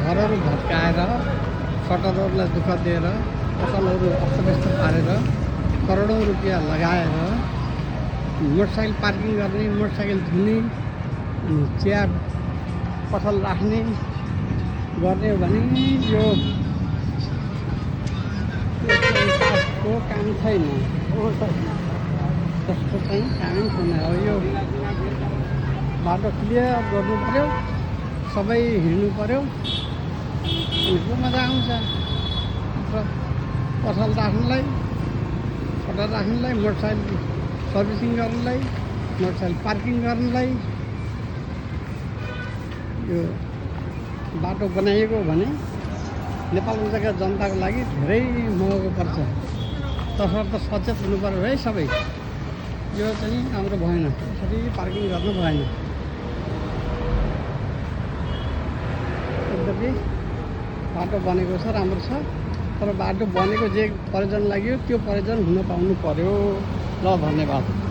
घरहरू भत्काएर सटरहरूलाई दुःख दिएर पसलहरू अस्तव्यस्त पारेर करोडौँ रुपियाँ लगाएर मोटरसाइकल पार्किङ गर्ने, मोटरसाइकल धुने, चिया पसल राख्ने गर्ने हो भने यो को काम छैन। त्यस्तो चाहिँ कामै छैन। अब यो बाटो क्लियर गर्नु पऱ्यो, सबै हिँड्नु पऱ्यो, अनि को मजा आउँछ। पसल राख्नुलाई, सटर राख्नुलाई, मोटरसाइकल सर्भिसिङ गर्नुलाई, मोटरसाइकल पार्किङ गर्नुलाई यो बाटो बनाइएको भने नेपाल बजारका जनताको लागि धेरै महँगो पर्छ। तसर्थ सचेत हुनु पर्यो है सबै। यो चाहिँ राम्रो भएन, यसरी पार्किङ गर्नु भएन। यद्यपि बाटो बनेको छ, राम्रो छ, तर बाटो बनेको जे प्रयोजन लाग्यो त्यो प्रयोजन हुन पाउनु पर्यो। ल, धन्यवाद।